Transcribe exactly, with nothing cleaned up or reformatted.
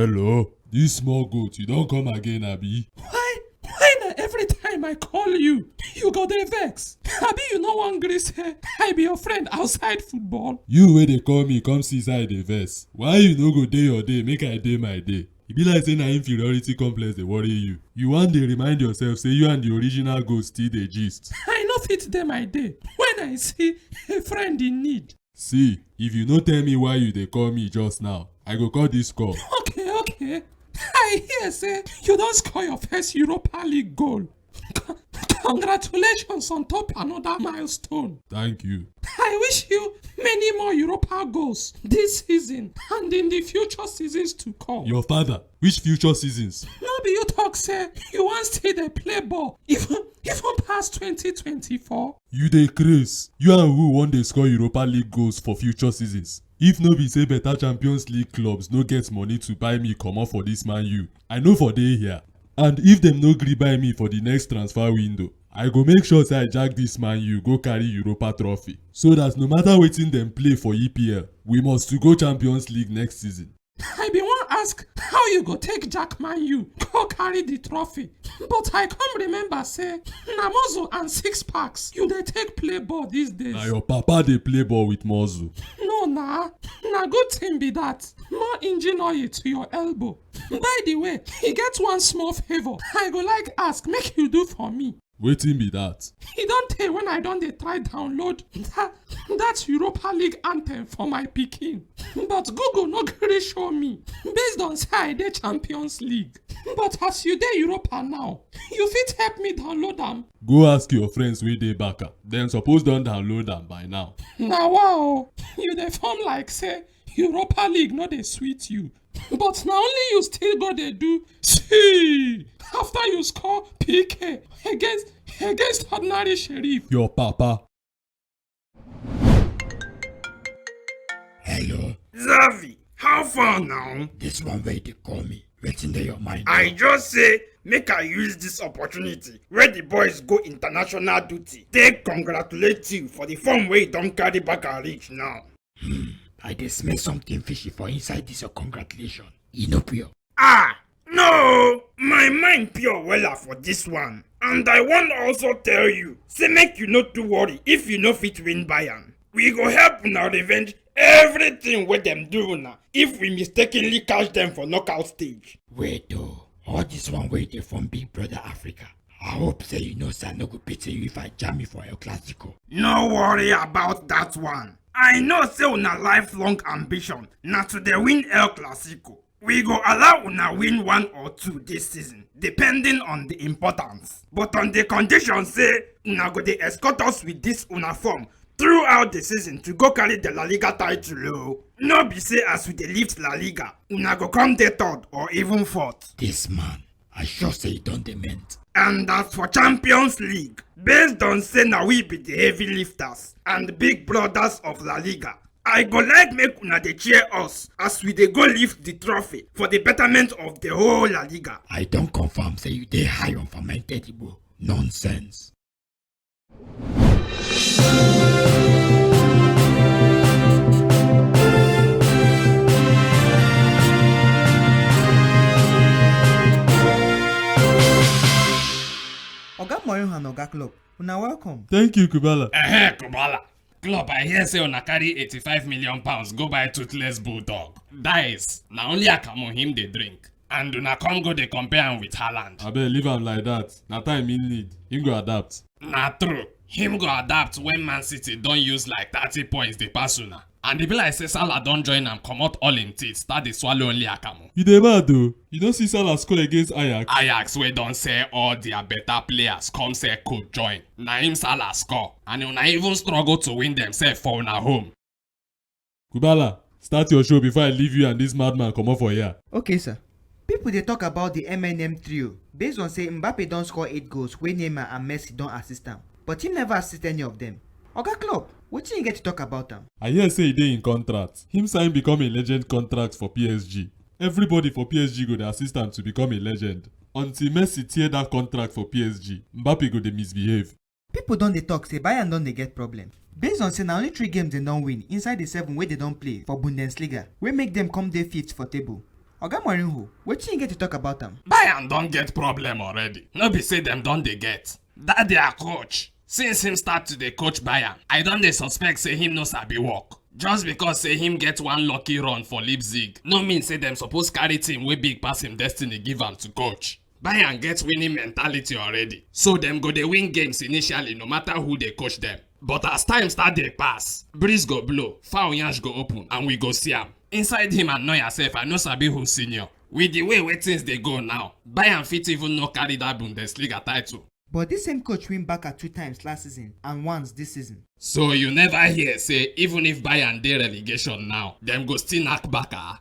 Hello, this small goat, you don come again, abi? Why? Why na every time I call you, you go dey vex? Abi you no wan gree say I be your friend outside football? You wey dey call me, come see side dey vex. Why you no go dey your day, make I dey my day? E be like say na inferiority complex dey worry you. You wan dey remind yourself say you and the original goat still dey gist. I no fit dey my day when I see a friend in need. See, if you no tell me why you dey call me just now, I go cut this call. Okay, okay. I hear say you don score your first Europa League goal. Congratulations on top another milestone. Thank you. I wish you many more Europa goals this season and in the future seasons to come. Your father, which future seasons? No be you talk say you wan still dey play ball even, even past twenty twenty-four? You dey craze. You and who wan dey score Europa League goals for future seasons? If no be say better Champions League clubs no get money to buy me comot for this Man U, I no for dey here. And if dem no gree buy me for the next transfer window, I go make sure say I jack this Man U go carry Europa trophy, so that no matter wetin dem play for E P L, we must to go Champions League next season. I bin wan ask how you go take jack Man U go carry the trophy, but I come remember say na muscle and six packs you dey take play ball these days. Na your papa dey play ball with muscle. No na, na good thing be that. More engine oil to your elbow. By the way, e get one small favour I go like ask make you do for me. Wetin be that? E don tey when I don dey try download that, that Europa League anthem for my pikin, but Google no gree show me based on say I dey Champions League. But as you dey Europa now, you fit help me download am? Go ask your friends wey dey Barca. Dem suppose don download am by now. Na wa o, you dey form like say Europa League no dey sweet you. But na only you still go dey do see after you score P K against, against ordinary Sheriff. Your papa. Hello. Xavi, how far now? This one wey dey call me. Wetin dey your mind? I just say make I use this opportunity wey the boys go international duty take congratulate you for the form wey you don carry back and reach now. Hmm, I dey smell something fishy for inside this your congratulation. E no pure. Ah, no, my mind pure wella for this one. And I wan also tell you, say make you no too worry if you no fit win Bayern. We go help una revenge everything wey dem do una if we mistakenly catch dem for knockout stage. Wait o, all this one wey dey from Big Brother Africa. I hope say you know say I no go pity you if I jam you for El Clasico. No worry about that one. I know say una lifelong ambition na to dey win El Clasico. We go allow una win one or two this season, depending on the importance. But on the condition say una go dey escort us with this una form throughout the season to go carry the La Liga title o. No be say as we dey lift La Liga, una go come dey third or even fourth. This man, I sure say e don dey meant. And as for Champions League, based on say na we be the heavy lifters and big brothers of La Liga, I go like make una dey cheer us as we dey go lift the trophy for the betterment of the whole La Liga. I don confirm say you dey high on fermented Igbo. Nonsense. Oga Mourinho and Oga Klopp, una welcome. Thank you, Kubala. Ehe, Kubala. Klopp, I hear say una carry eighty-five million pounds go buy toothless bulldog. Dice, na only akamu him dey drink. And una come go dey compare am with Haaland. Abeg, leave am like that. Na time he need. Him go adapt. Na true. Him go adapt when Man City don use like thirty points dey pass una. And e be like say Salah don join am comot all him teeth, start dey swallow only akamu. You dey mad o. You no see Salah score against Ajax? Ajax wey don sell all their better players come sell code join. Na him Salah score. And una even struggle to win themselves for una home. Kubala, start your show before I leave you and this madman comot for here. Okay, sir. People dey talk about the M N M trio based on say Mbappe don score eight goals wey Neymar and Messi don assist am, but him never assist any of them. Oga Klopp, wetin you get to talk about am? I hear say e dey in contract. Him sign become a legend contract for P S G. Everybody for P S G go dey assist am to become a legend. Until Messi tear that contract for P S G, Mbappe go dey misbehave. People don dey talk say Bayern don dey get problem based on say na only three games dem don win inside the seven wey dem don play for Bundesliga, wey make dem come dey fifth for table. Oga Mourinho, wetin you get to talk about am? Bayern don get problem already. No be say dem don dey get. That their coach, since him start to dey coach Bayern, I don dey suspect say him no sabi work. Just because say him get one lucky run for Leipzig, no mean say dem suppose carry team wey big pass him destiny give am to coach. Bayern get winning mentality already, so dem go dey win games initially no matter who dey coach dem. But as time start dey pass, breeze go blow, foul yansh go open, and we go see am. Inside him and Neuer sef, I no sabi who senior. With the way wey things dey go now, Bayern fit even no carry that Bundesliga title. But this same coach win Barca two times last season and once this season. So you never hear say even if Bayern dey relegation now, dem go still knack Barca?